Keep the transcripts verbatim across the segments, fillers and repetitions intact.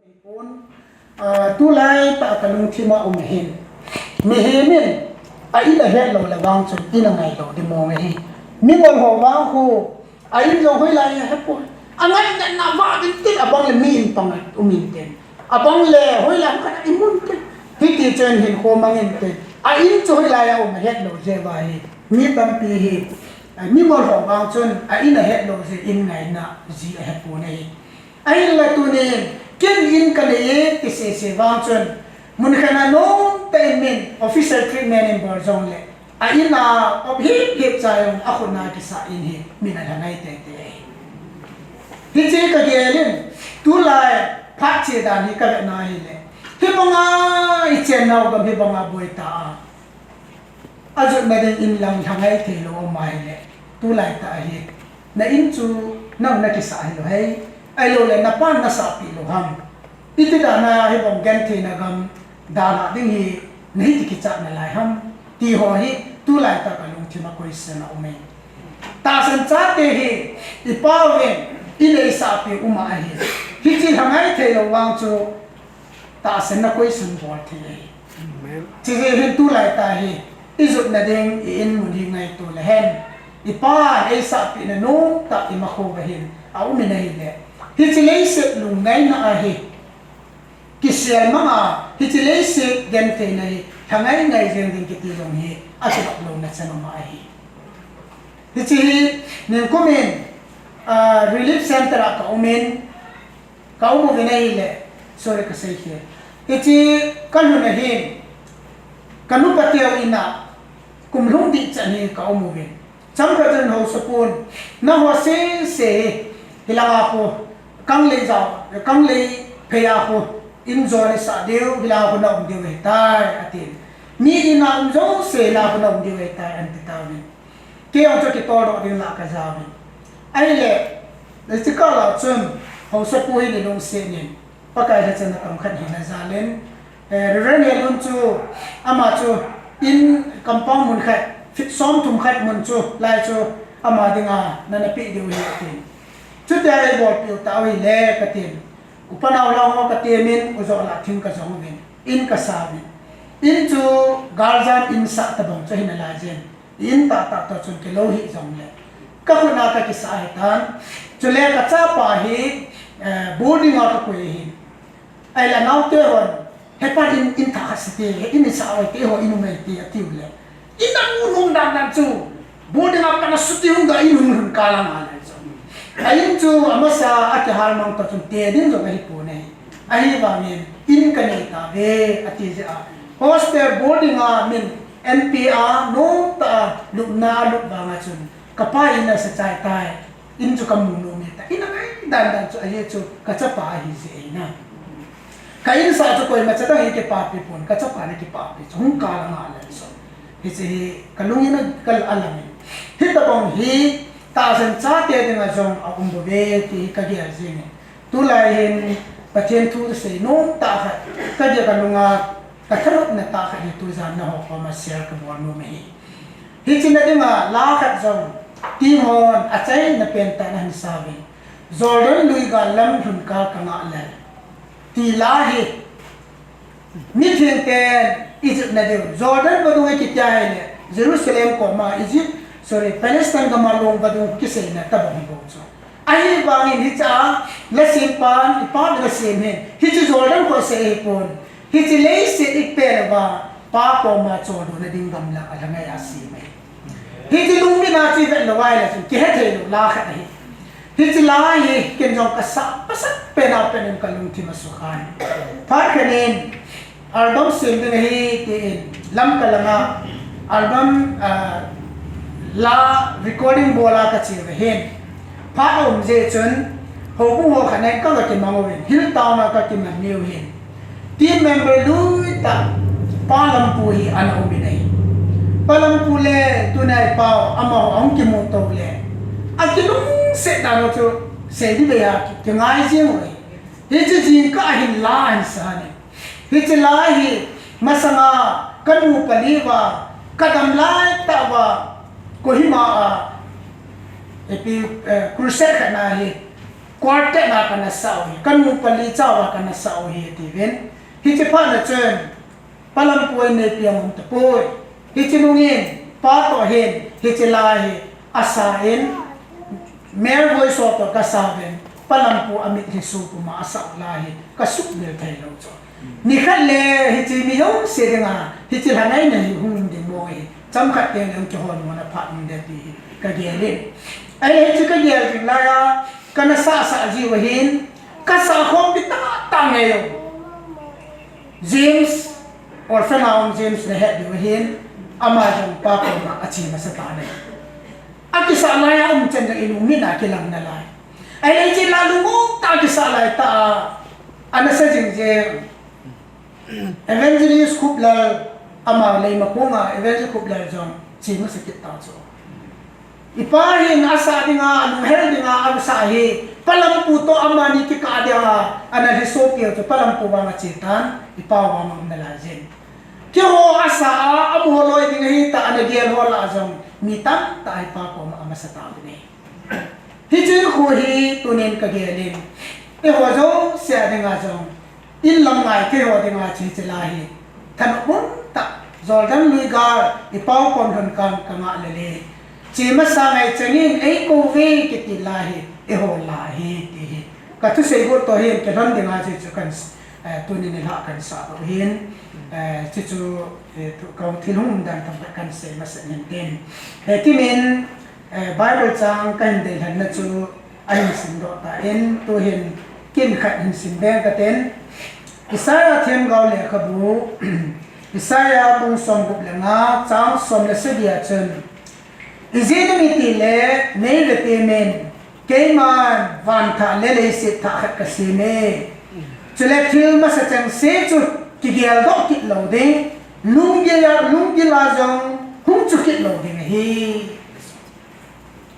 Pon, ah, tulai tah ka lungthim a um hin. Mihem in a in a het lou le vang chun in a ngai lou ding mong ahi. Mingol ho vang khu a in jong hoilai a he pon. A ngai na na va din tin a bang le mi in pang a um in tin. A bang le hoilai khat a i mun tin. Hiti chun hin kho mang in tin. A in chu hoilai a um a het lou je va hi. Mi tampi hi. Ah, mingol ho vang chun a in a het lou je in ngai na ji a he pon ahi. Ahinla tunin, ken in ka nei e, ti sese vang chun, mun khat a nom tah in min, official treatment in bol jong le, a in a, op hip hip cha jong, a khut na kisa in hi, min a la ngai tete. Hiche ka gel in, tulai, phat che dan hi ka ve na hi le. Hi banga, i chen nau gam hi banga boi ta a. A jotna ding in lang lha ngai thei lou um a hi le, tulai tah hi. Na in chu nang na kisa hi lou hei. Ahilou le, na pan na sahpi lou ham. Iti dan a hi bang genthei na gam, dan a ding hi, na hiti kichat na lai ham. Ti ho hi, tulai tah ka lungthim a question a um e. Tahsan chate hi, i pa uvin, i nei sahpi um a hi. Hiche lha ngai thei lou vang chu, tahsan na question bol thei ahi. Amen. Chijeh hin tulai tah hi, i jotna ding, i in mun hi ngaito le hen. I pa, ei sahpi na nom tah i ma kho va hin, a um in ahi le. Hiche leiset lungngai na ahi. Kisel mang a, hiche leiset genthei na hi, lha ngai ngai jeng ding kiti jong hi, a kilap lou na chan um a ahi. Hiche hi, ningkum in, ah, relief center a ka um in, Ka um uvin ahi le, sorry ka sei khel. Hiche ka lhun ahin, ka nu pa teu in a, kum lhung dih chan hi ka um uvin. Chomkhat chun haosapu in, na ho sese hi, hilanga khu, kang lei jao, kang lei phei a khu, in jo ni sa diu, hilanga khu na um diu ahi tai, ati. Mi in a um jo se hilanga khu na um diu ahi tai, an ti tauvin. Kei jong chu kitol doh ding lah ka jaovin. Ahile, hiche kah a chun, haosapu hi ni lungset in, Pakai lhacha na tong khat hi na jal in, eh, Reverend Helun chu, ama chu, in compound mun khat, feet som thum khat mun chu, lai chu, ama dinga, na na pe diu ahi atin. Chutia ei bolpeh u tah u hile, katin. Upa nao lang ho ka temin, u jo lah thing ka jong uvin, in ka sa uvin. In chu, galjam in sah tabang chu hi na lai jin. In tahtah toh chun kilou hih jongle, ka khut a ka kisa ahitan. Chule ka chapa hi, eh, boarding a ka koi ahin. Ahile naote hon, hepa in, in thah khat sah te, he in i sah uve te ho, in um e te, atiu le. In a mu nom dan dan chu, boarding a pat na suti hung da in hung lhun kah lang a le chu. A in chu, amasa a kihal mang toh chun te ding jong ahi pon ahi. Ahivangin, in ka nei tauve, ati jeh a. Hostel boarding a min, N P a, nom tah a, lupna a lup vang a chun, ka pa in a sa chai tai, in chu ka mu nom e ta, in a ngai dan dan chu, ahi chu, ka chapa ahi jeh ahi na. Ka in sah chu koima cha dang in kipapi pon, ka chapa na kipapi chu, hung kah lang a le so. Hiche hi, ka lung in a, ka la lang in. Hitabang hi, tahsan chate dinga jong a um bouve, ti hi ka gel jing e. Tulai hin Pathen thu sei nom tah khat, ka dia ka nunga ka thanopna tah khat hi tujan naho koma share ka bol nom ahi. Hiche na dinga la khat jong, team hon achaina pen tah in ahin sa uvin. Jordan lui gal lam lhun kah ka ngah le. Ti la hi, Mitheng ten Egypt na diu, Jordan vadung a kitia ahile, Jerusalem koma Egypt, sorry, Palestine gam a long vadung kiseina tabang hi bou chu. Ahivangin hiche a, la sem pan, i pa la sem hin, hiche Jordan kho sei hi pon, hiche leiset i pe lou va, pa koma choldo na ding gamla a la ngai a sem ahi. Hiche lungmin a chu i vet lou ahile chun, kihe thei lou la khat ahi. Hiche la hi, ken jong ka sa, ka sa pen a pen in ka lungthim a sukha in. Phat khat in, album sem ding ahi, tin, Lamka langa, album, ah, la recording bol a ka che uva hin. Phat a um jeh chun, houbung ho khat in ka va kimang uvin, Hill Town a ka kimang u hin. Team member lui tah, Pa Lampu hi ana um in ahi. Pa Lampu le tunai pau amaho ahung kimu to le, a kilungset dan u chu sei ding bei a ki, kingai jing u ahi. Hiche jingkah a hin la ahin sa in. Hiche la hi masanga ka nu pali uva, ka dam lai tah uva, Kohima a, ipi, eh, crusade khat na hi, quartet a kana sah u hi, kanu pali chauva kana sah u hi, atiuvin. Hiche phat na chun, palampu in neipi aum tapoi. Hiche nungin, pa toh hin, hiche la hi, asa in, male voice ho toh kasa uvin, palampu amitlhi sopum a asah u la hi, kasuhmil thei lou chu. Nikhat le hiche mi jouse dinga, hiche lhangaina hi hung ding mo hi, chomkhat teng le hung kihol mo na phat um ding ti hi kagel in. Ahile hiche kagel ding laiya, kana sah sah jiu ahin, kasah khompi tahtah ngei u. James, orphan a um James nahet diu ahin, ama jong pa koma ache masa tan ahi. Akisah laiya umchan jong ilungmit a kilang nalai. Ahile hiche la lungmong tah a kisah lai tah a, ana sa jing jeng. Evangelist Khuplal, ama Leimakhong a Evangelist Khuplal jong che masa kit ta chu. Ipa hin asah dinga, alunghel dinga, asah hi, palampu toh amani kikah dinga, ana lhisopi u chu palampu vang ache tan, ipa vang um nalai jin. Keiho asah a, amaho loi ding ahi tia ana gel ho lah a jong, mi tamtah hi pa koma amasa tauvin ahi. Hiche khu hi tunin kagel in, eiho jouse a dinga jong, in lam ngai keiho dinga hiche la hi, thanop um tah, Jordan lui gal, ipa u kom lhon kang kangah le le, che masa ngai chengin eikou ve kiti la hi, eiho la hi, ti hi. Kathusei got toh hin, kilhon dinga hiche chu kan, eh, tunin nilhah kan sah u hin, eh, hiche chu, eh, thu, ka thil hung um dan tamtah kan sei masa in tin. Hekimin, Eh, Bible chang kahin deilhenna chu ahin simdoh tan, tuhin kin khat hin sim beng katin. Isaiah themgao lekhabu, Isaiah bung somgup le nga, chang som le sagi a chun, ijeh inem itile, nei vetemin, keiman van thah le leiset thah khat kasem e. Chule thil masa chengse chu kigeldoh kit lou ding, lunggil a, lunggil a jong hung chu kit lou ding ahi.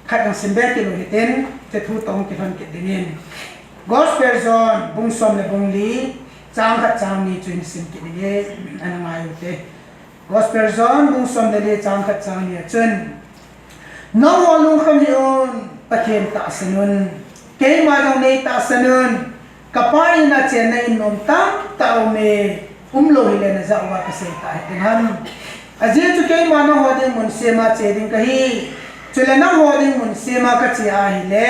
Khat jong sim be kit u hitin, hiche thu toh kilhon kit dingin. Gospel John, bung som le bung li, chang khat chang ni chu hin sim kit dingin, ana ngai u te. Gospel John, bung som le li, chang khat chang ni a chun, nangho lungkham hih un, Pathen tahsan un. Keima jong nei tahsan un. Kapa in a chenna in nom tamtah aume, umlou hile najah uva kasei tah hiding ham. Ajeh chu keima nangho ding mun sema che ding kahi. Chule nangho ding mun sema kache ahile,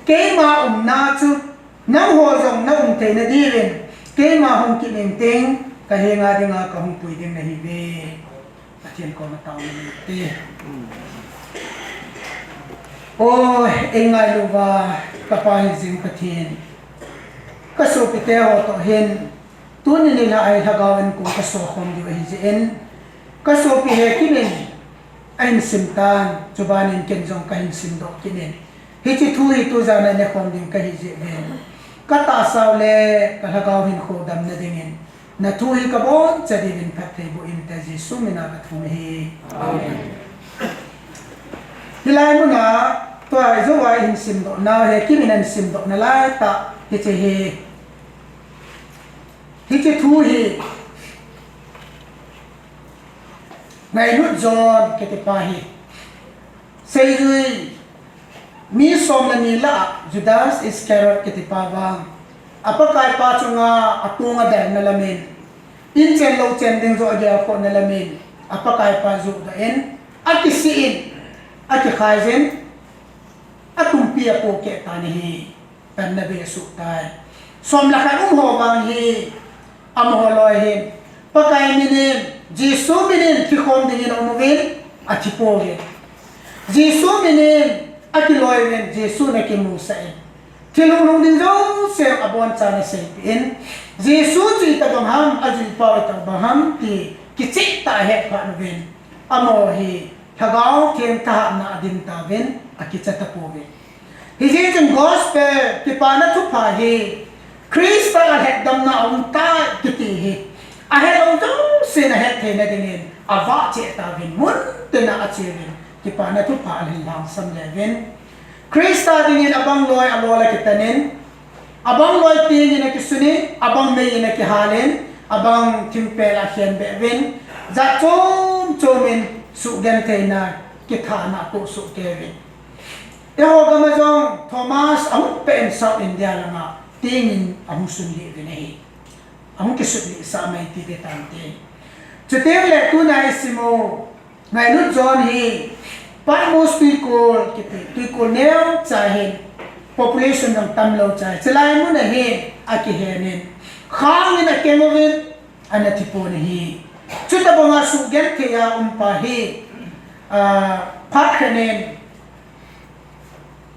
keima umna chu nangho jong na um theina diuvin, keima hung kit inting, kahenga dinga kahung pui ding nahiuve. Pathen koma taona nei te. O, eingailu uva, kapa hijing Pathen. Kasopite ho toh hin, tuni nilhah a hi lhagao in kong kaso khom diu ahijeh in, kasopi Hekim in ahin sim tan, chubanin ken jong kahin simdoh kit in. Hiche thu hi tujan a nekhom ding kahi jeh uvin, katahsa u le kalhagao hinkho damna dingin, nathu hi kaboncha diuvin phatthei boh inte, Jesu mina kathum ahi. Amen. Hilai muna, tua ijou a ihin simdoh nau, Hekim in ahin simdoh nalai tah, hiche hi. Hiche thu hi, Ngailut John kitipa hi. Seijui mi som le ni lah a Judas Iscariot kitipa vang, a Pakaipa chunga atonga delna lamin, inchen louchen ding joh agelkhohna lamin, a Pakaipa johdoh in, akisih in, akikhai jin, atumpi apohkeh tan ahi. Panna be asuh tai. Som le khat um ho vang hi, amaho loi hin, Pakai minin, Jesu minin thikhom dingin aum uvin, athi pouvin. Jesu minin akiloi uvin, Jesun akimusah in, thil hunglhung ding jouse aboncha in aseipeh in, Jesu chu itobang ham, ajuipau itobang ham ti kichehtah a ahet phat uvin, amaho hi Lhagao Theng thahatna a adin tauvin, akicha tapouvin. Hijeh chun gospel, kipana thupha hi, Christa a lhatdamna aum tai kiti hi, ahelou jousen ahet theina dingin, avah cheh tauvin, mun tina acheuvin, kipana thupha alhin lhangsam leuvin. Christa dingin abang loi alol akitanin, abang loi tengin akisunin, abang meiyin akihalin, abang thingpel akhenbeh uvin, jat chom chomin suhgentheina, kithana atoh soh kei uvin. Eiho gam a jong Thomas ahung pen South India langa tengin ahung sun lih uvin ahi. Ahung kisut lih sah mai ti ve tante. Chuteng le tuna i sim u, Ngailut Zone hi Patmos tuikol kiti, tuikol neocha hin, population jong tamlou cha, chulai mun a hin akihen in, khang in akeng uvin, ana thi pon ahi. Chuti banga sugenthei a um pa hi, ah, phat khat in,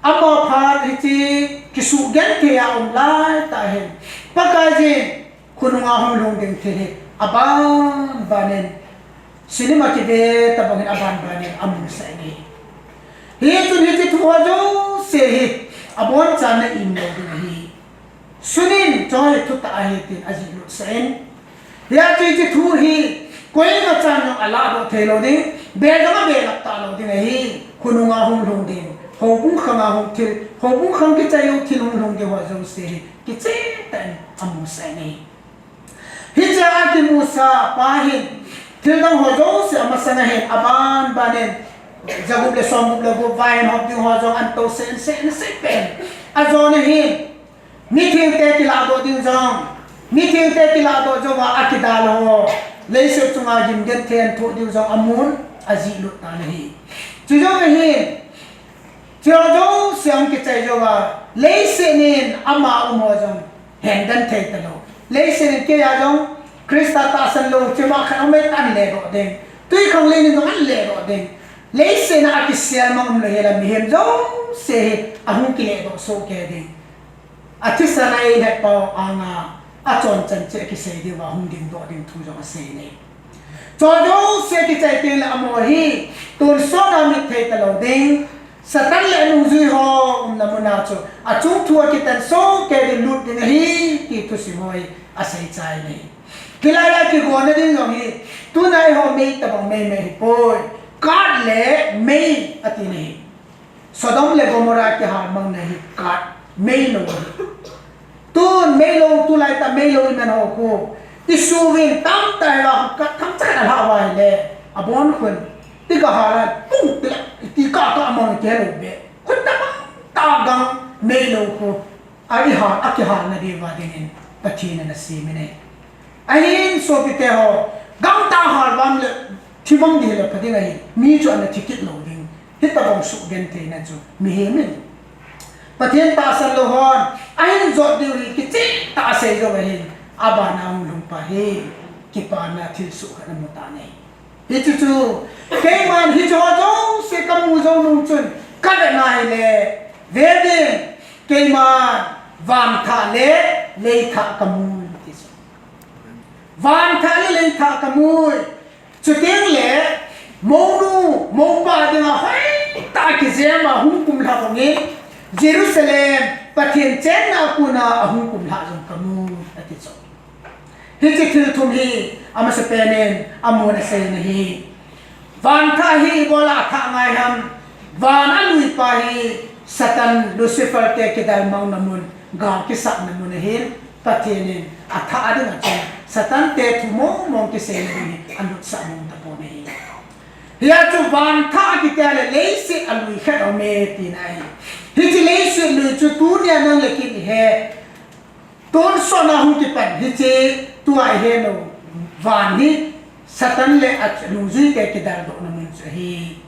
ama phat hiche kisugenthei a um lai tah hin, Pakaiyin khonunga hung lhung ding thil hi aban ban in, cinema kive tabang hin aban ban in amusah in ahi. Hichun hiche thu ho jouse hi abonchan na imlou ding ahi. Sunin, choi, thutah ahi tin ajihlut sah in. Hiche thu hi koima chan jong alahdoh thei lou ding, be jong abelap talou ding ahi. Khonunga hung lhung ding, houbung khanga hung thil, houbung khang kichai u thil hung lhung ding ho jouse hi kicheh tah in amusah in ahi. Hiche a kimusah pa hin thil dang ho jouse amasang a hin aban ban in, jagup le somgup le gup vai in hop ding ho jong ahin to sen sen sen pen. Ajona hin, mithengte kilahdoh ding jong, mithengte kilahdoh jouva akidalha ho, leiset chunga gimgenthei ahin thoh diu jong amun, ajihlut tan ahi. Chujong ahin, chuho jouse ahung kichai jouva, leiset in ama um ho jong hendan thei talou. Leiset in keiya jong Christa tahsan lou, chima khat aum e, ahin ledoh ding. Twikhanglen in jong ahin ledoh ding. Leiset a akisel mang umlou hela mihem jouse hi ahung kiledoh soh kei ding. Athisan a eihet pau anga achonchan cheh kisei diuva hung dingdoh ding thu jong asei in ahi. Chuho jouse kichai teng le amaho hi tonsot a mit thei talou ding, Satan le anungjui ho umna muna chu achung thu akitan soh kei ding, lut ding ahi ti thusim ho hi asei chai in ahi. Hilai a kigonna ding jong hi tuna eiho mei tabang mei mei hipoi. Kat le mei ati in ahi. Sodom le Gomorrah kihal mang na hi kat, meilou. Tun meilou, tulai tah meilou iman ho khu isuvin tamtah hiva khu kat thangchat alhah uva ahile, abon khun tika hal a pung tila, iti kaka mang kihelou be. Khun tamtah gang meilou khu a ihal, akihalna diuva dingin Pathen in ana sem in ahi. Ahin sopite ho, gangtah hal vam le thi mang ding hile pha ding ahi, mi chu ana thi kit lou ding. Hitabang sugentheina chu mihem in, Pathen tahsan lou hon ahin jot diu hi kicheh tah a asei jou ahin, abana hung lhung pa hi kipana thilsoh khat amu tan ahi. Hichu chu, keiman hichu ho jouse kamu jou nung chun, kavet na hile, ve ding, keiman vanthah le leithah kamu, ti chu. Vanthah le leithah kamu. Chuteng le, mounu, moupa dinga hoitah a kijem a hung kumlhah bangin, Jerusalem, Pathen chenna a kona ahung kumlhah jong kamu, ati chu. Hiche thil thum hi amasapen in amun asei in ahi. Vanthah hi ibola athah ngai ham? Van alui pa hi Satan, Lucifer te kidalmangna mun, gal kisahna mun ahin, Pathen in athah ding a chun Satan te thu mong mong kiseina ding hi alutsah mong tapon ahi. Hia chu vanthah akiti a le leiset alui khat aume tina ahi. Hiche leiset lui chu tunia nang le kei ihet. Tonsot a hung kipan hiche tua ihet u van hi Satan le anungjuite kidaldohna mun chu ahi.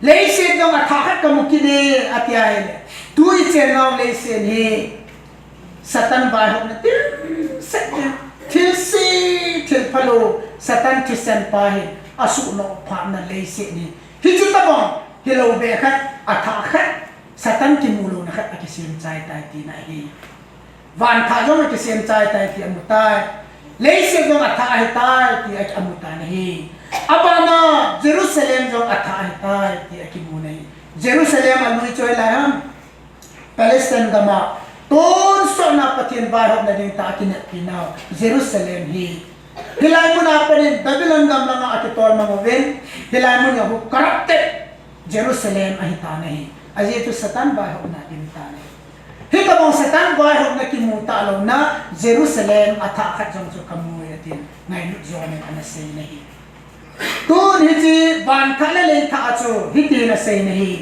Leiset jong athah khat kamu kit e ati ahile, tu ichen nau leiset hi Satan vaihopna thilse, thilse, thilphalou, Satan thisan pa hi asuhnoh phatna leiset hi. Hiche tabang hilou be khat, athah khat, Satan kimu louna khat akisem chai tai tina ahi. Vanthah jong akisem chai tai ti amu tai. Leiset jong athah ahi tai ti amu tan ahi. Abana Jerusalem jong athah ahi tai ti akimu in ahi. Jerusalem alui chu hoilai ham? Palestine gam a tonsot a Pathen vaihopna ding tah a akineppi nau Jerusalem hi. Hilai mun a pat in Babylon gam langa akitol mang uvin, hilai mun a khu corrupted Jerusalem ahi tan ahi. Ajeh chu Satan vaihopna dim tan ahi. Hitabang Satan vaihopna kimu talouna Jerusalem athah khat jong chu kamu e atin Ngailut John in ana sei in ahi. Tun hiche vanthah le leithah a chu hitin asei in ahi.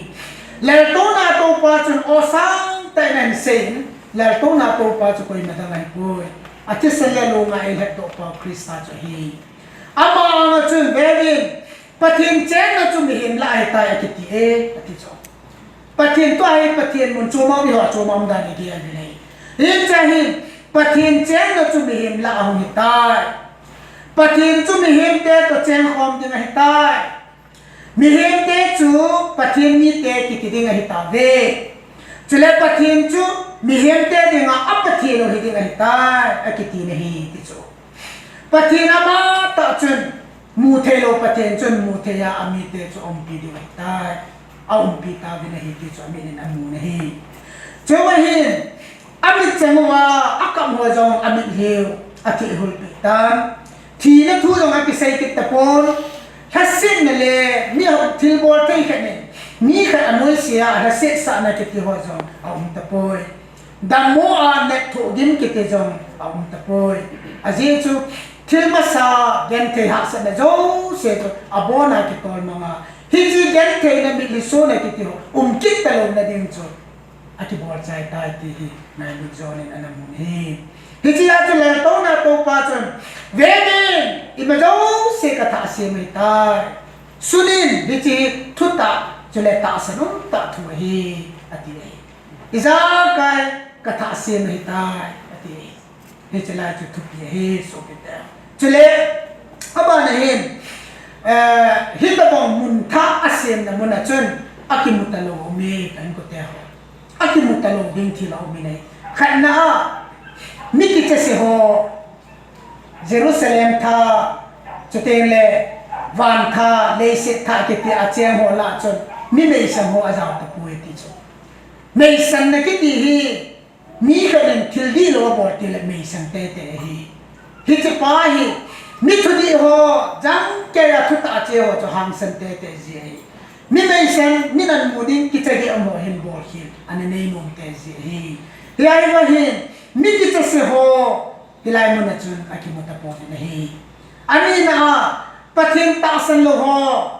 Laltouna Toupa chun aw sangtah in ahin sei. Laltouna Toupa chu koima dang ahipoi. Athisan le alunga eilhatdoh pau Christa chu ahi. Ama anga chun veuvin, Pathen chenna chu mihem lah ahitai akiti e, ati chu. Pathen tua hi Pathen mun chom a um, eiho chom a um dan igel u ahi. Hichea hin, Pathen chenna chu mihem lah ahung hitai. Pathen chu mihemte toh chengkhom ding ahitai. Mihemte chu Pathen mite kiti ding ahitauve. Chule Pathen chu mihemte dinga a Pathen u hiding ahitai, akiti na ahi, ti chu. Pathen amatah chun, mutheilou Pathen chun muthei a, amite chu aumpi diu ahitai. Aumpi tauvin ahi, ti chu amitnin amu na ahi. Chua hin, amit chang uva akap ho jong amitlhi u athehulpeh tan. Thina thu jong akisei kit tapon. Lhasetna le mi thilbol thei khat in mi khat anoise a lhasetsahna kiti ho jong aum tapoi. Dammo a nat thohgim kiti jong aum tapoi. Ajeh chu thil masa genthei hahsatna jouse chu abona kitol manga, hiche gentheina mitlhi sona kiti ho um kit talouna ding chu akibol chai tai ti hi ngailut jon in ana mun ahi. Hichea chu Laltouna Toupa chun, veuvin, ima jouse kathah sem ahitai. Sunin, hiche thutah chule tahsan umtah thu ahi, ati ahi. Ijakai kathah sem ahitai, ati ahi. Hiche lai chu thupi ahi, sopite. Chule, abana hin, eh, hitobang mun thah asemna muna chun akimu talou aume, ka inkote ho. Akimu talou ding thil aum in ahi. Khatna a, mi kichese ho, Jerusalem thah, chuteng le van thah, leiset thah kiti a cheng ho lah chun, mi meisang ho ajao tapoi ti chu. Meisanna kiti hi, mi khat in thil dihlou abol tile meisang teitei ahi. Hiche pa hi, mi thudih ho, jangkeiya thutah che ho chu hangsan teitei ji ahi. Mi meisang, min amu ding kicha geh ho hin bolkhel ana nei nom teitei ji ahi. Hiche a hin, mi kichese ho, hilai muna chun akimu tapon ahi. Anina a, Pathen tahsan lou ho,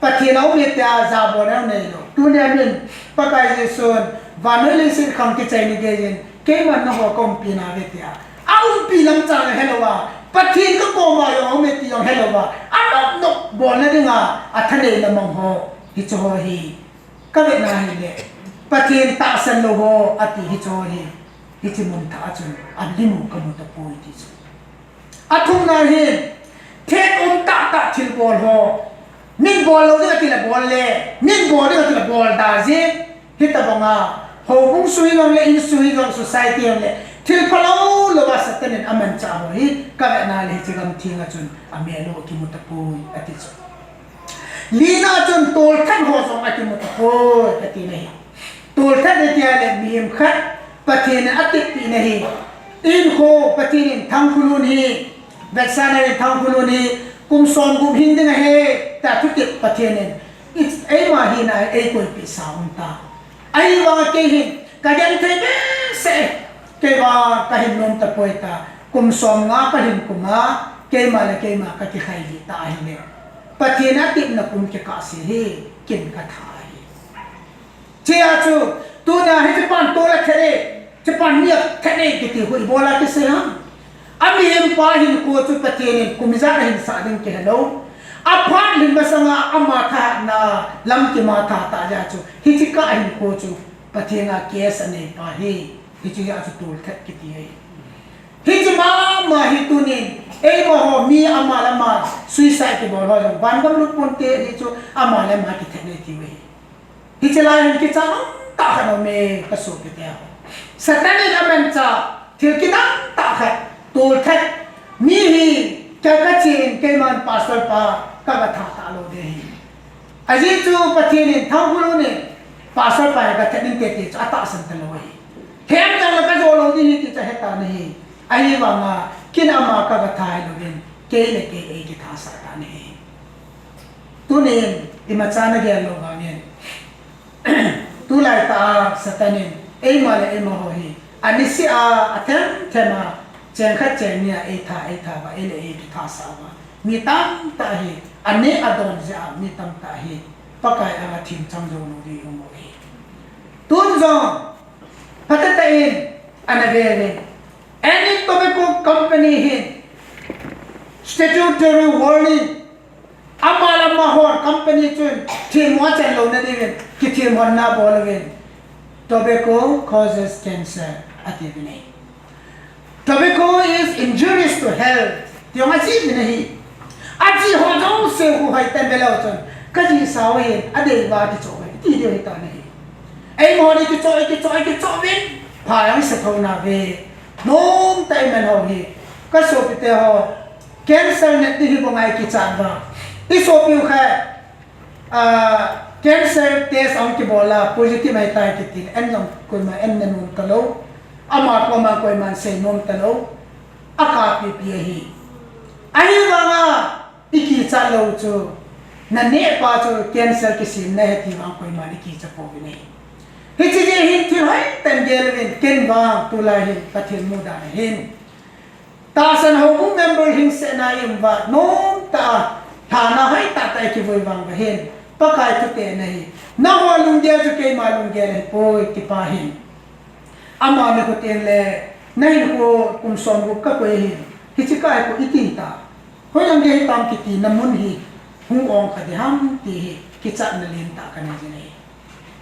Pathen aum e tia jabolna neilou. Tunia min, Pakai Jesun, vannoi leiset khang kichaina geiyin, keiman nangho kaumpi nauve tia. Aumpi lamchang ahelouva, Pathen kakoma jong aume ti jong helouva, anop nop bolna dinga, athaneina mang ho, hiche ho hi. Kavetna hile, Pathen tahsan lou ho, ati hiche ho hi. Hiche mun thah a chun, alim u kamu tapoi ti chu. Athumna hin, thet um tahtah thilbol ho. Min bol lou ding atile bol le, min bol ding atile bol da jin. Hitobanga, houbung sung hijongle, insung hijongle, society hijongle, thil phalou louva Satan in amanchah ho hi, kavetna le hiche gamtheng a chun, amel u akimu tapoi, ati chu. Lina chun tolthat ho jong akimu tapoi, ati na ahi. Tolthat ati le mihem khat, Pathen in atepna ahi. Hinkho Pathen in Thangkhulun hi, vetsahna in Thangkhulun hi, kum som gup hing ding ahi, tia thutep Pathen in, eima hina eikoipeh sa um ta. Ahivang kei hin, kagenthei behseh, kei vang kahin nom tapoi ta, kum som nga kahin kum a, keima le keima kakikhai lih ta ahile. Pathen atepna kum kikah se hi, kin katha ahi. Hichea chu, tuna hichepan tol athat e, hichepan mi athat e, kiti hu ibola kisei ham. Amihem pa hinkho chu Pathen in kum ijat ahin sah ding kihelou. Aphat lhin masanga ama thahatna lam kimatha tah jeh chu, hiche kah hinkho chu Pathen a case anei pa hi, hiche jeh chu tolthat kiti ahi. Hiche mama hi tunin, eimaho mi ama le ama suicide kibol ho jong, vangam lut ponte, hichu ama le ama kithat nei tiu ahi. Hiche lai hin kichat um tah khat aume, kasopite ho. Satan in amanchah thil kidang tah khat, tolthat, mi hi, ka, kachen, keiman pastor pa, kaga tha talou ding ahi. Ajeh chu Pathen in Thangkhulun in, pastor pa hi gathat inte ti chu atahsan talou ahi. Hem jongle kajo lou ding ahi ti chu ahetan ahi. Ahivanga, kin ama kaga tha hilouvin, kei le kei eikithasah tan ahi. Tunin, imacha nagel lou vangin. Tulai tah a Satan in, eima le eimaho hi, aniseh a, athem them a, cheng khat cheng ni a eitha, eitha uva, ei le ei kithasah uva. Mi tamtah hi, aneh adon jeh a, mi tamtah hi, Pakai anga themchang jou lou ding um u ahi. Tun jong, phatah in ana ve ve. Any tobacco company hin statutory warning, ama le ama hon company chun themmo achan louna dingin kithemmo na bol uvin. Tobacco causes cancer ati uve. Tobacco is injurious to health. Ti jong achi uve ahi. Achi ho jong se hu hai tan belo chun. Kaji sao hin adei va kicho uve. Ti deu hi ta ahi. Eiho ni kicho, kicho, kicho uvin. Pha jong sa tho na ve. Nom ta iman ho hi. Ka sopite ho. Cancer ne ti hi bo ngai kicha ba. I sopi u kha. Ah, cancer test ahung kibol a, positive ahi tai kiti, en jong koima en na nom talou, ama koma koiman sei nom talou, aka pipi ahi. Ahivanga, i kicha lou chu, na neh pa chu cancer kisim na he ti vang koiman i kicha pouve. Hiche jeh hin thil hoitah in gel uvin, ken vang tulai hin, Pathen mudan ahin. Tahsan houbung member hing sena i um uva, nom tah a, lhana hoitah tah a i kivui vang uva hin, Pakai thutena hi, nangho lunggel chu keima lunggel ahipoi, ti pa hin. Ama nikho teng le, na hinkho kum som gup ka koi hin, hiche ka hinkho iti ta. Hoilang gei hitam kiti na mun hi, hung ong kha ding ham ti hi, kichatna lentah ka nei jin ahi.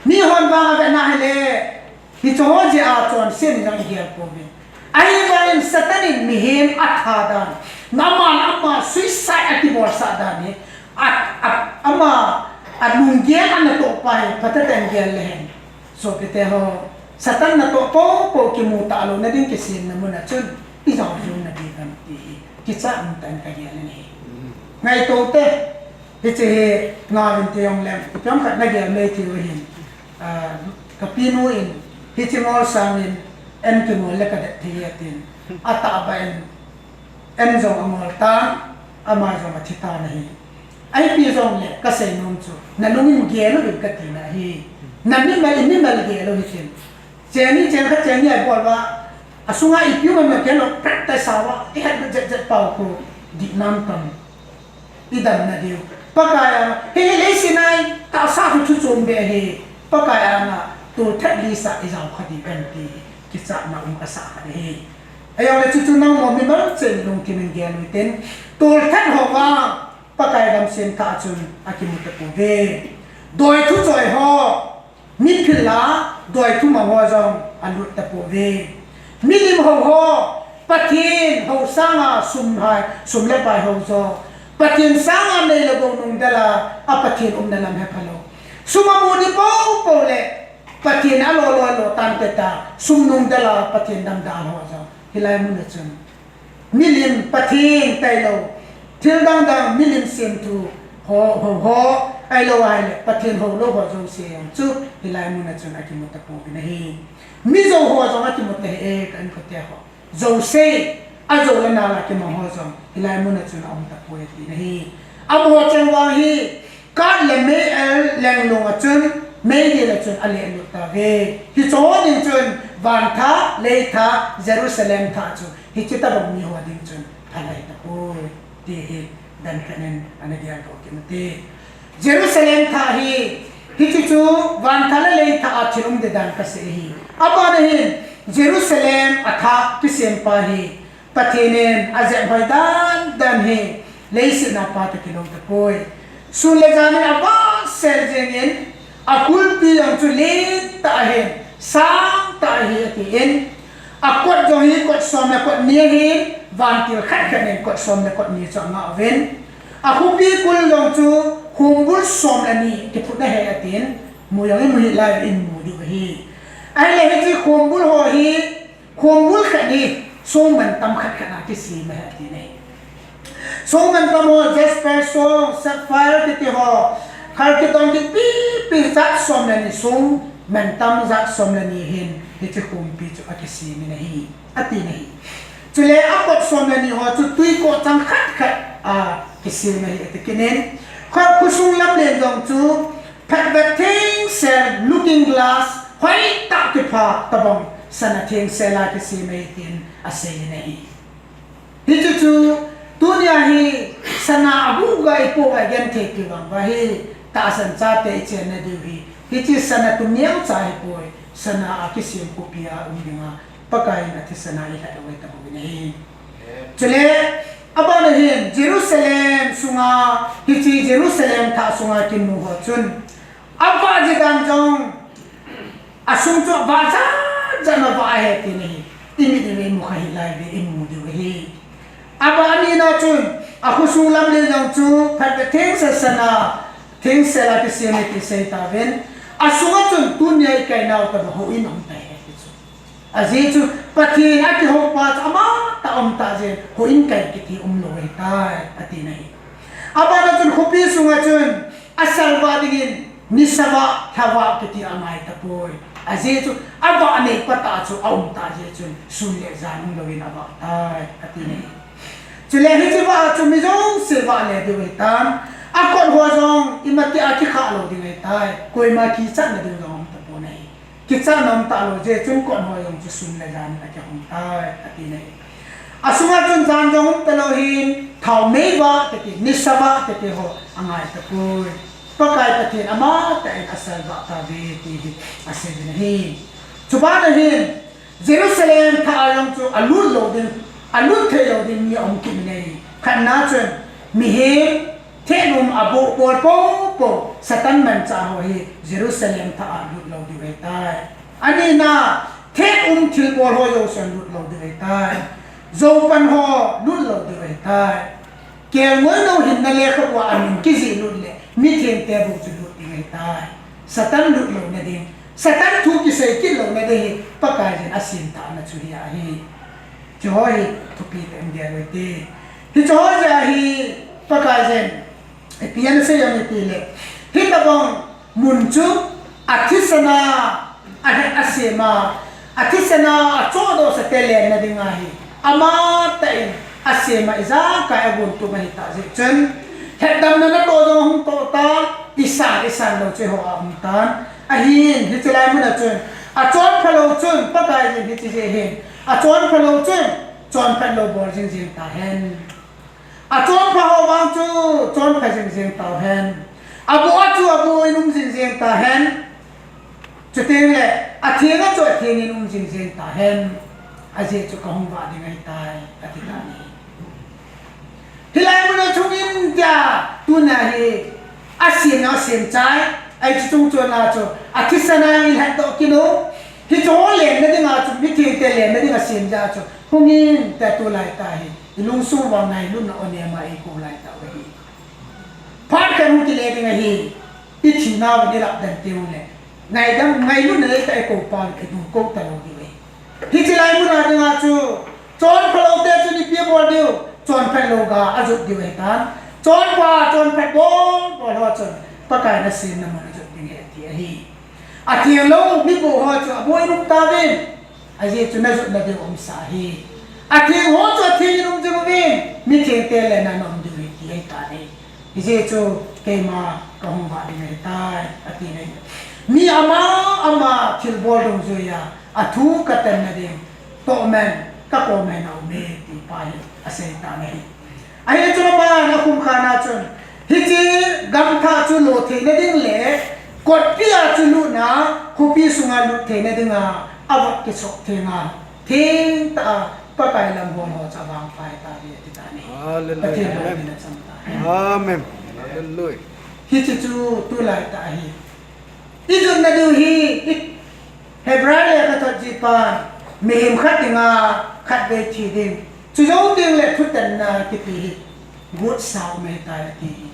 Mihon vang a vetna hile, hiche ho jeh a chonset in jong i gel pouve. Ahivangin Satan in mihem atha dan, ama le ama suicide a kibolsah dan hi, a, a, ama a lunggel a natoh pa hi, phatah tah in gel le hen. Sopite ho, Satan natoh poupou kimu talouna ding kisemna mun a chun, i jao jong na ding ham ti hi, kichat umtah in ka gel ahi. Ngaito te, Hiche hi ngauvin ti jong leng, ipi ham khat na gel mai thei u hin, ah, ka pinu in, hiche ngol sangin, en kingol le ka det thei e tin, atahbeh in, en jong angol tan, ama jong athi tan ahi. Ipi jong le, ka seinom chu, na lungin gel uvin ka tina ahi. Na mimal, i mimal gel u hitin. Cheni, cheng khat cheni a bol uva, asunga ipi um em khen lou, pret tai sa uva, i het jet jet pau khu, dih nam tam. I damna diu. Pakai a, hi hi leiset a i tahsa chu thu chom be hi. Pakai a na, tolthat lisa i jao kha ding kan ti. Kichatna um ka sa kha ding hi. Ahijongle chuchu nangho mimal cheh in lungthim in gel uvin tin. Tolthat ho vang, Pakai damsel thah chun akimu tapouve. Doi thu choi ho. Miphil a, doi thumang ho jong alut tapouve. Milim hou ho, Pathen hou sanga sum hai, sum le pai hou jo. Pathen sanga nei le gou nungdel a, a Pathen umna lam hepha lou. Sum amu ni poupou le, Pathen alo lo lo tan te ta, sum nungdel a, Pathen damdal ho jo. Hilai mun a chun. Milim Pathen tailou, thil dang dang milim semthu ho, ho, ho, ahilou ahile, Pathen houlou ho jouse jong chu, hilai mun a chun akimu tapouvin ahi. Mi jou ho jong akimu tahih e, ka inkote ho. Jouse, ajou le nal a kimang ho jong, hilai mun a chun aum tapoi ati ahi. Amaho cheng vang hi, Kat le mei el lenglung a chun, meidil a chun alelut tauve. Hicheho ding chun, van thah, lei thah, Jerusalem thah chu, hiche tabang miho ding chun, phalai tapoi, ti hi, dan khat in ana geldoh kit ute. Jerusalem thah hi, hiche chu, van thah le lei thah a thil um ding dan kasei ahi. Abana hin, Jerusalem athah kisem pa hi, Pathen in ajep hoi dan dan hi leiset a pa toh kilou tapoi. Sun le jan in avahsel jeng in, akulpi jong chu lentah ahin, sangtah ahi atin, akot jong hi kot som le kot ni ahin, vantil khat khat in kot som le kot ni chu angah uvin. Akhopi kul jong chu khombul som le ni kiphut ahi atin, mu jong imu hih lai in mu diu ahi. Ahile hiche khombul ho hi, Khombul khat hi, song mantam khat khat a kisem ahi ati ahi. Song mantam ho, jasper song, sapphire kiti ho, kharkidon kiti pipi jat som le ni song mantam jat som le ni hin, hiche khompi chu akisem in ahi, ati ahi. Chule akot som le ni ho chu tui kohchang khat khat a kisem ahi ati kit in. Kho, khosung lamlen jong chu Phatvet thengsel, looking glass, hoitah kipha tabang, sana thengsel a kisem ahi tin asei in ahi. Hichu chu, tunia hi sana aguga ipoh a genthei kivang uva hi, tahsan chate ichenna diu hi, hiche sana tum neocha hipoi, sana a kisem khopi a um dinga Pakai in athisana ilhah lou ahi tabou ahi. Chule, abana hin Jerusalem sunga, hiche Jerusalem thah sunga kimu ho chun, avah ji dan jong, asung chu avah jat jat in avah ahi tina hi. Imit in imu kha hilai ve imu diu ahi. Abana nina chun, akhosung lam le jong chu phatve thengsel sana, thengsel a kisem ahi ti sei tauvin. Asunga chun tunia ikai nau tobang houin aum tai ahi ti chu. Ajeh chu Pathen akihoupa chu amatah aum tah jeh in houin kai kiti umlou ahitai, ati ahi. Abana chun khopi sunga chun asalvah dingin nisa vah, lha vah kiti angai tapoi. Ajeh chu avah nei pa tah chu aum tah jeh chun sun le jan umlouvin avah tai, ati ahi. Chule hiche vah a chu mi jouse vah le diu ahitan, akot ho jong imatia kikhah lou ding ahitai, koima kichatna ding jong aum tapon ahi. Kichatna um talou jeh chun kot ho jong chu sun le jan in akihong tai, ati ahi. Asunga chun jan jong um talou hin, thaomei vah kiti, nisa vah kiti ho angai tapoi. Pakai Pathen amatah in asalvah tauve ti hi asei ding ahi. Chubana hin, Jerusalem thah a jong chu alut lou ding, alut thei lou ding mi aum kit in ahi. Khatna chun, mihem, thet um aboh bol popo, Satan manchah ho hi Jerusalem thah a lut lou diu ahitai. Anina, thet um thilbol ho jouse lut lou diu ahitai. Joupan ho lut lou diu ahitai. Kelngoi nou hinna lekhabua amin kijih lut le, mithengte bou chu lut ding ahitai. Satan lut louna ding, Satan thu kisei kit louna ding hi Pakaiyin asem tahna chu hi ahi. Chuho hi thupi tah in gel u hite. Hicheho jeh a hi Pakaiyin ipi asei ham itile, hitobang mun chu athisana ahet asem a, athisana achohdohsate lenna dinga hi amatah in asem a, ijakai agontum ahitah jeh chun, hetdamna natoh jong hung toh tan, isan isan lou chu eiho a um tan. Ahin, hiche lai mun a chun, achonpha lou chun, Pakaiyin hiche jeh hin, achonpha lou chun chonphat lou bol jing jeng tahen. Achonpha ho vang chu chonpha jing jeng tauhen. Aboh a chu aboh in um jing jeng tahen. Chuteng le, atheng a chu atheng in um jing jeng tahen. Ajeh chu kahung vah ding ahitai, ati tan ahi. Hilai mun a chungin tia, tuna hi, asem na asem chai, ahi chu chung chon a chu, athisana in lhatdoh kit u. Hicheho lenna dinga chu, mithengte lenna dinga asem jeh a chu, hungin tia tulai tah hi. Ilungsung uva ngailutna onem a eikou lai tauve. Phat khat hung kile ding ahi, ithi nauvin ilap den teng ule. Ngaidam, ngailutna neitah a eikou pau, eikou kou talou diu ahi. Hiche lai mun a dinga chu, chonpha loute chun ipi abol diu, chonphat lou ga ajot diu ahitan. Chonpha, chonphat bol, bol ho chun, Pakaiyin asemna mun ajot ding ahi ati ahi. Atheng lou, mi boh ho chu, aboh in um tauvin. Ajeh chu najotna diu umsah ahi. Atheng ho chu atheng in um jing uvin, mithengte lenna in um diu ahi ti ahitan ahi. Hijeh chu keima kahung vah ding ahitai, ati ahi. Mi ama ama thilbol dungjuiya, athu katanna ding, tohman, kakomin aume, ti pa hi asei tan ahi. Ahi chun aman akhum khan a chun, hiche gamthah chu lo theina ding le, kotpi a chu lutna, khopi sunga lut theina dinga, avot kisop theng a, thengtah a, Pakai lam hon ho chu avangphat tauve, ati tan ahi. Hallelujah. Pathen lungset in acham tahen. Amen. Hallelujah. Hiche chu tulai tah ahi. Ijotna diu hi, i, Hebrai lekhathot jihpan, mihem khat dinga, khatvei thi ding. Chujou teng le thutanna kiti hi, gotsa um ahitai ati hi.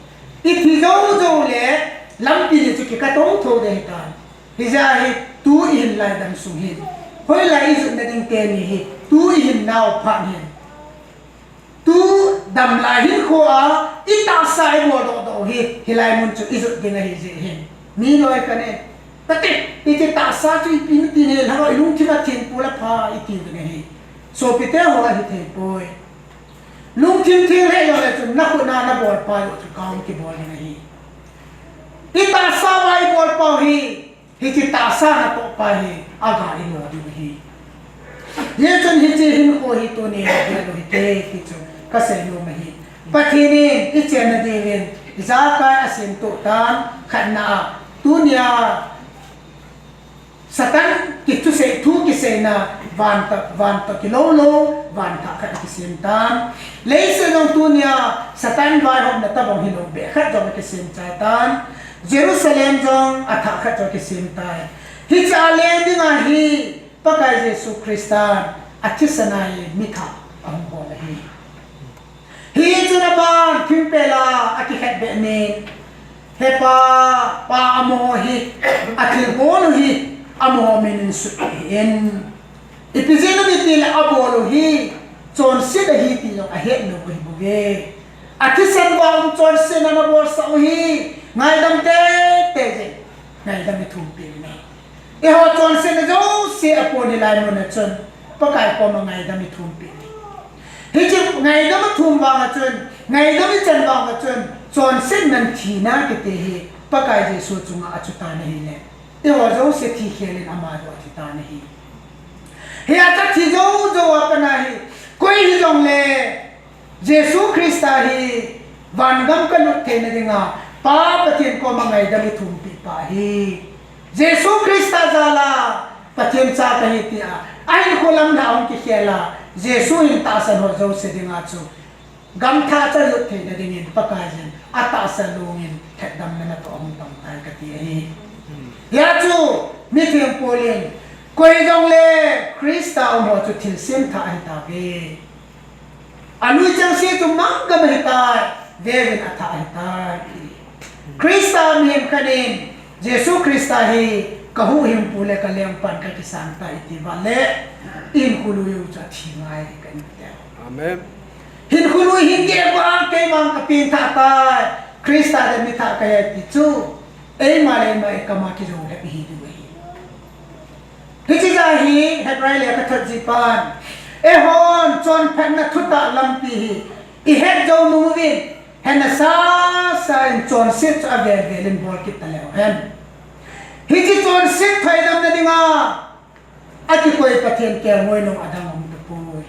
Ithi jou jou le, lampi ni chu kikatong thou ding ahitai. Hijeh a hi, tu ihin lai dam sung hin. Hoilai ijotna ding teni hi, tu ihin nau phat hin. Tu damlai hinkho a, itahsa ibol doh doh hi, hilai mun chu ijot ding ahi jeh hin. Mi loi khat in, tate, hiche tahsa chu ipi nati ne, lhagao ilungthim a theng pula pha iti ding ahi. Sopite ho ahithei poi. Lungthim theng lheh jongle chun, nakhut a nabol pa joh chu kaung kibol ding ahi. Itahsa uva ibol pau hi, Hiche tahsa natoh pa hi, aga ilo diu ahi. Hijeh chun hiche hinkho hi tuni gel u hite, ti chu kasei nom ahi. Pathen in ichenna diuvin, ijakai asemtoh tan, khatna a, tunia, Satan kithusei thu kiseina, van toh, van toh kilou lou, van thah khat kisem tan. Leiset jong tunia Satan vaihomna tabang hilou, beh khat jong kisem chai tan. Jerusalem jong athah khat jong kisem tai. Hiche a leng dinga hi Pakai Jesu Christan athisan a hi mi thah ahung bol ahi. Hichun aban thingpel a akikhetbeh nin, He Pa, Pa amaho hi, athilbol u hi amaho minin sut ahin. Ipi jeh inem itile abol u hi chonset ahi ti jong ahet lou ahi bouve. Athisan vang chonsetna abolsah u hi ngaidam teitei jeh in ngaidam ithumpeh u ahi. Eiho chonsetna jouse apon hilai mun a chun Pakai koma ngaidam ithumpeh u ahi. Hiche ngaidam athum vang a chun, ngaidam ichan vang a chun, chonsetnan thina kiti hi Pakai Jesu chunga achutan ahile, eiho jouse thi khel in ama joh athitan ahi. Hia chu thi jou jou a pat a hi, koi hijongle Jesu Christa hi vangam kalut theina dinga Pa Pathen koma ngaidam ithumpeh pa ahi. Jesu Christa jal a Pathen cha kahi tia ahinkho lam a hung kikhel a, Jesu hin tahsan ho jouse dinga chu gamthah cha lut theina dingin Pakaiyin atahsa lungin lhatdamna natoh ahung tong tai kati ahi. Hia chu mitheng Paul in, koi jongle Christa um ho chu thilsem thah ahitauve. Alui chengse chu manggam ahitai, veuvin athah ahitai. Christa mihem khat in, Jesu Christa hi kahuhhingpu le kalengpan kakisang tai iti uva le, ihinkho lui u chu athi ngai kahin ti. Amen. Hinkho lui hin kei vang, kei vang kapengthah tai, Christa le mithah kahi ti chu, eima le eima ikam a kijou lhep ihi diu ahi. Hiche jeh a hi Hebrai lekhathot jihpan, eihon chonphatna thutah lampi hi ihet jou nung uvin, hetna sasa in chonset chu avel vel in bol kit taleu hen. Hiche chonset thoidamna dinga akikoi Pathen kelngoi nung adang aum tapoi.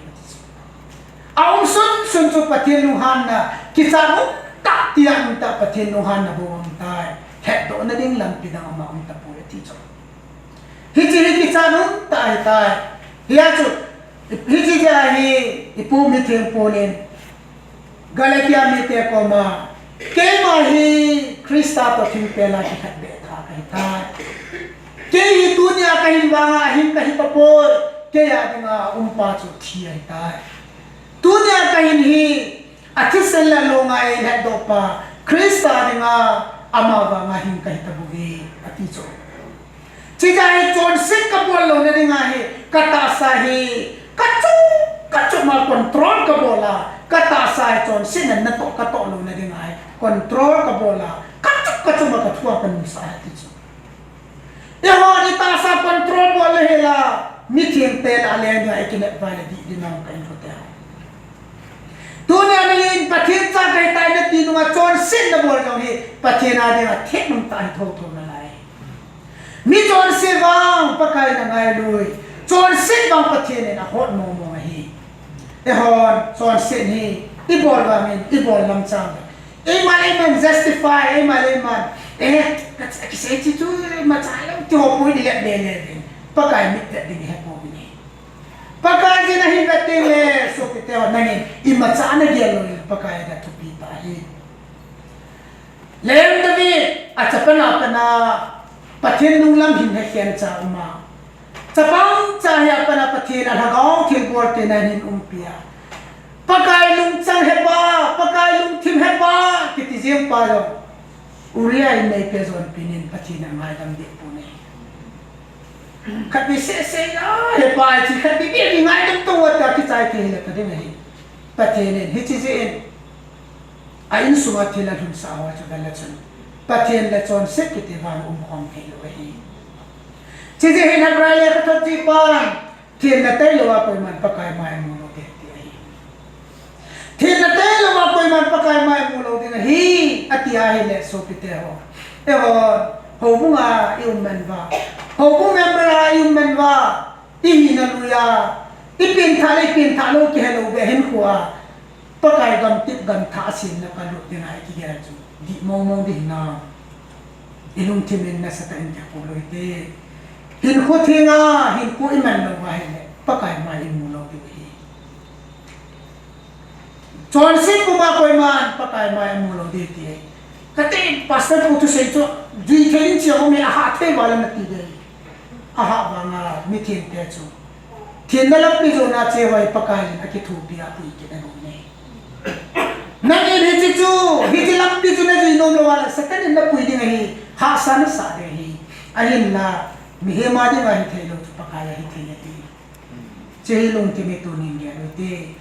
Aum sunsun chu Pathen lunghanna, kichat umtah, tia umtah Pathen lunghanna bou aum tai. Hetdohna ding lampi dang ama aum tapoi ati chu. Hiche hi kichat umtah ahitai. Hia chu, hiche jeh a hi ipu mitheng Paul in Galatia mite koma, keima hi Christa toh thingpel a kikhetbeh thah kahitai. Kei hi tunia kahin vanga hing kahi tapoi, kei a dinga umpa chu thi ahitai. Tunia kahin hi athisan le alunga eilhatdohpa Christa dinga ama vanga hing kahi tabouve, ati chu. Hiche jeh a hi chonset kabol louna dinga hi, katahsa hi, kachuh, kachuh ma control kabol a, katahsa hi chonsetna natoh katoh louna dinga hi, control kabol a, kachuh, kachuh ma kathua kanungsa a ati chu. Eihon itahsa control bol le hela, mithengte lah a leng dinga ikinep uva le dih ding nang kahin kote. Tunia nangin Pathen cha kahitai nati nunga chonsetna bol jong hi Pathen a dinga thet umtah hi thotho nalai. Mi chonse vang Pakai in angailui, chonset vang Pathen in ahot mong mong ahi. Eihon chonset hi ibol vangin, ibol lamchang vang, eima le eima in justify, eima le eima in, eh, ka, kisei chu chu imacha lou ti ho poi di le le le ding. Pakai mit vet ding ihepouvin ahi. Pakaiyin ahin vet ding le, sopite ho, nangin imacha nagel lou le Pakai in athupi ta ahi. Leng David, achapa na pana, Pathen nunglam hin hekhen cha uma. Chapang cha hi apana Pathen a lhagao thilbol te nan hin umpi a. Pakai lungchang hepa, Pakai lungthim hepa, kiti jeng pa jong. Uriah in neipe jon pinin Pathen in angaidam deh pon ahi. Khat ni seh seh a, hepa, chi khat ni beh ni ngaidam to ata kichai thei le ta ding ahi. Pathen in, hiche jeh in. A insunga thil alhunsah ho chu vel a chun Pathen le chonset kiti vang umkhom thei lou ahi. Hiche jeh hin Hebrai lekhathot jihpan, thenna tailou a koiman Pakai mai mu lou ding ti ahi. Thenna tailou a koiman Pakai mai mu lou ding ahi, ati ahile sopite ho. Eiho, houbung a i um man uva. Houbung member a i um man uva. Ihina lui a, ipengthah le ipengthah lou kihe lou beh hinkho a, Pakai gamtep gamthah a semna kalut ding a ikigel chu, dih mong mong ding hinam. Ilungthim in nasatah in kikhu lou hite. Hinkho thenga, hinkho iman lou ahile, Pakai mai imu lou diu ahi. Chonset puma koiman Pakai mai imu lou ding ti ahi. Kati, Pastor pu thusei chu, jui thei in chia ho mi aha thei vala nati ding. Aha vanga mithengte chu. Thenna lampi jona che vai Pakai in akithopi a pui kit ahi. Nangin hiche chu, hiche lampi chu najui nom lou a le, Satan in napui ding ahi, hahsa nasah ding ahi. Ahinla, mihem a dinga hithei lou chu Pakai a hithei ahi. Hiche hi lungthim hi tunin gel u hite.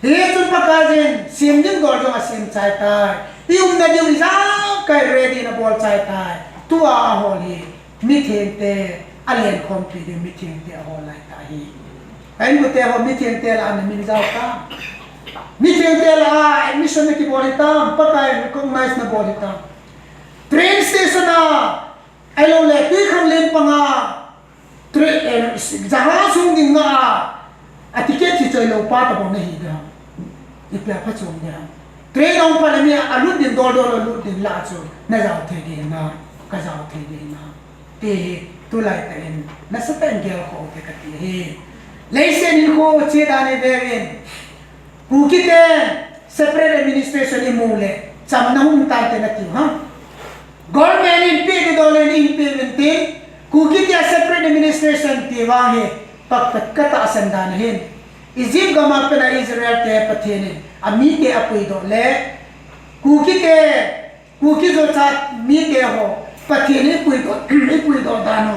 Hichun Pakaiyin, sem ding dol jong asem chai tai. I umna diu ijakai ready in abol chai tai. Tua ahol hi, mithengte, alen khompi ding mithengte ahol lai tahi. Ka inkote ho mithengte lah a namin jao tam. Mithengte lah a admission nakibol hitam, Pakai in recognize nabol hitam. Train station a, ahilouleh twikhanglen panga, train, eh, jahaz hung ding nga a, a ticket hi choi lou pa tabang nahi ding ham. Ipi a phachom ding ham. Train a hung phat le mi alut ding dol dol alut ding lah chu, najao thei ding na, kajao thei ding na. Ti hi, tulai tah in, nasatah in gelkhoh u hite kati ahi. Leiset hinkho che dan hi veuvin, Kukite separate administration imu le, chamna hung tante natiu ham. Government in pe ding dol le, in pe uvin tin, Kukite separate administration ti vang hi, pak, pak, katahsan dan ahin. Egypt gam a pat a Israel te Pathen in, amite apuidoh le, Kukite Kuki Zo chat mite ho, Pathen in ipuidoh, ipuidoh dan u,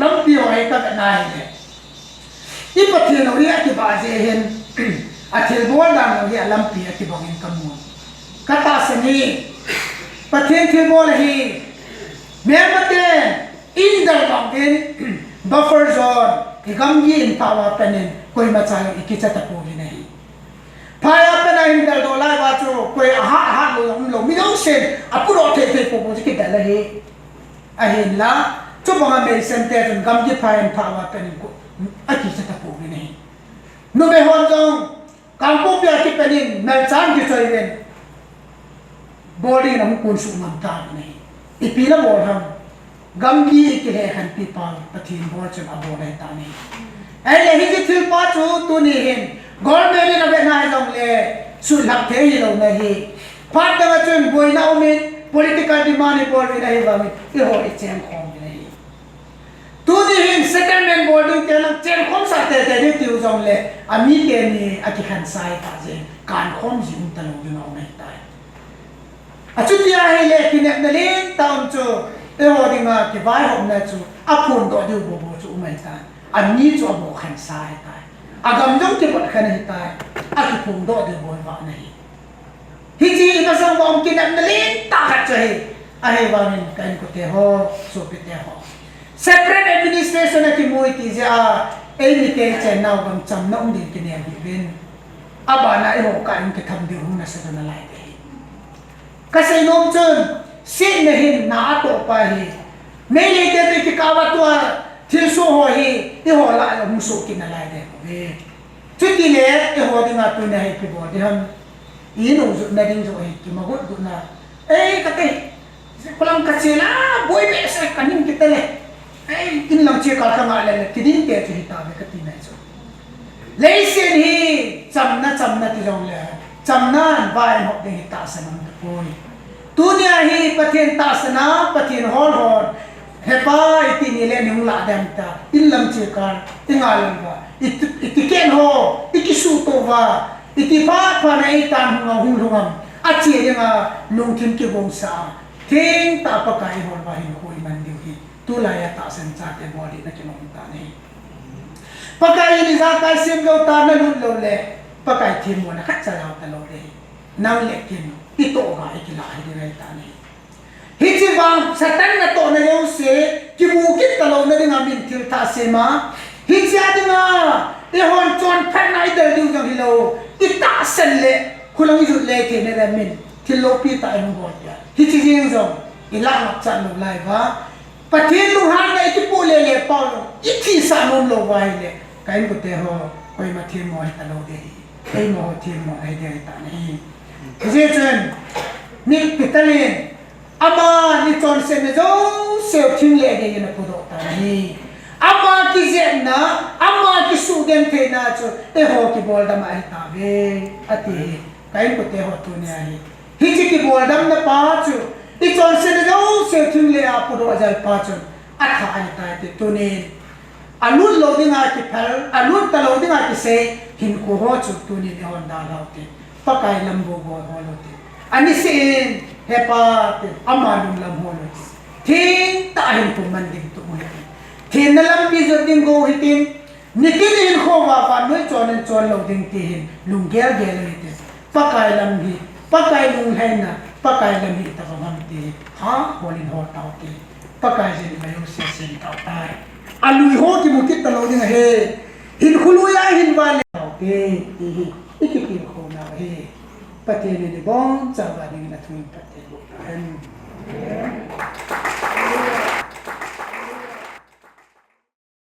lampi ho hi kavet na hile, i Pathen u hi akibah jeh hin, athilbol dan u hi alampi akibang in kamu. Katahsan hi, Pathen thilbol ahi, melmaten, in del bang in, buffer zone, i gamgi in phah uva pat in, koimacha jong i kicha tapouvin ahi. Phai a pat a hin del doh lai uva chu, koi ahat, ahat lou, umlou, mi jousen, apudoh thei thei poupou chu kidel ahi. Ahinla, chubang a Meitei te chun gamgi phai in phah uva pat in ko, akicha tapouvin ahi. Numei hon jong, Kangpokpi a kipat in, melchan kichoi uvin. Bol ding in ahung kunsuh ngam tauvin ahi. Ipi nabol ham. Gamgi i kilhekhenpi pa Pathen bol chun abol ahitai. Ahile hiche thilpha chu tuni hin government in avet na hijongle suhlhap thei hilou na ahi. Phat dang a chun boina um in political demand ibol uvin ahivangin eiho icheng khom uvin ahi. Tuni hin settlement bol ding te nang chengkhom sah tete diu tiu jongle, amite ni akikhen sai ta jeh in, kankhom ji um talou ding aum ahitai. Achuti ahile, kinepna lentah um chu, eiho dinga kivaihopna chu, aphondoh diu bou bou chu um ahitai. Ami chu abohkhen sa ahitai. Agam jong kibotkhen ahitai. Akiphongdoh diu bou vang ahi. Hiche hi masang bou kinepna lentah khat chu ahi. Ahivangin ka inkote ho, sopite ho, separate administration akimu iti jeh a, eimite ichennau gam chamna um ding kinem hih uvin. Abana eiho kah in kitham diu hung nasa doh nalai ding ahi. Kasei nom chun, setna hin na atoh pa ahi. Meiteite toh ikikah uva tua thilsoh ho hi, eiho lah a hung soh kit nalai ding ahi. Chutile, eiho dinga tunia hi ipi bol ding ham. Inu jutna ding joh hi, kimagot gotna. Ei, kati. Khulang kache la, boi behseh kaning kit tale. Ei, inlang chekal kangah le le, kiding te chu hitauve kati nai chu. Leiset hi, chamna, chamna ti jongle, chamna in vaihop ding hi tahsan aum tapoi. Tunia hi Pathen tahsan a, Pathen hol hon, hepa iti ni le ni hung lah dem ta, inlang chekal, ingal uva, iti, iti ken ho, ikisuhto uva, iti phat phat na eitan hung a hung lhung am, ache dinga lungthim kigongsa a, thengtah a Pakai hol uva hinkho iman diu hi, tulai a tahsan chate bol ding na kilom tan ahi. Pakai in ijakai sem lou ta nalut lou le, Pakai themmona khatcha jao talou ding ahi. Nang le ken, itoh uva ikilah hi ding ahitan ahi. Hiche vang Satan natohna jouse, kimu kit talouna dinga min thil thah sem a. Hichea dinga, eihon chonphatna idel diu jong hilou, itahsan le, khulang ijut le theina ding a min, thil loupi tah ihung bol tia. Hiche jeng jong, ilah ngapchat lou lai uva. Pathen lunghanna ikipoh le le pau jong, ithisah nom lou uva ahile, ka inkote ho, koima themmo hitalou ding ahi. Keima ho themmo ahi ding ahitan ahi. Hijeh chun, mi Peter in, aman ichonsetna jouse u thing le gei in apodoh tan ahi. Ama kijepna, ama kisugentheina chu eiho kiboldam ahi tauve, ati hi. Ka inkote ho tunia hi, hiche kiboldamna pa chu, ichonsetna jouse thinglhang a pudoh jal pa chun atha ahi tai ti tunin. Alut lou dinga kiphal, alut talou dinga kisei hinkho ho chu tunin eihon dalhau te. Pakai lam bou bol hol u te. Aniseh in, He Pa, tin, ama lunglam hol u te. Thengtah a hinkho man ding tup u hite. Thenna lampi jot ding gou hitin, nitin hinkho a vannoi chon in chon lou ding ti hin lunggel gel u hite. Pakai lam hi, Pakai lunglhaina, Pakai lam hi tabang ham ti hi, ha, hol in hol tau te. Pakai jin mai u sesen tau tai. Alui ho kimu kit talou ding ahi. Hinkho lui a hin vale tau te, ti hi ikitilkhouna u ahi. Pathen in ibonchauva dingin athu in phatthei boh tahen.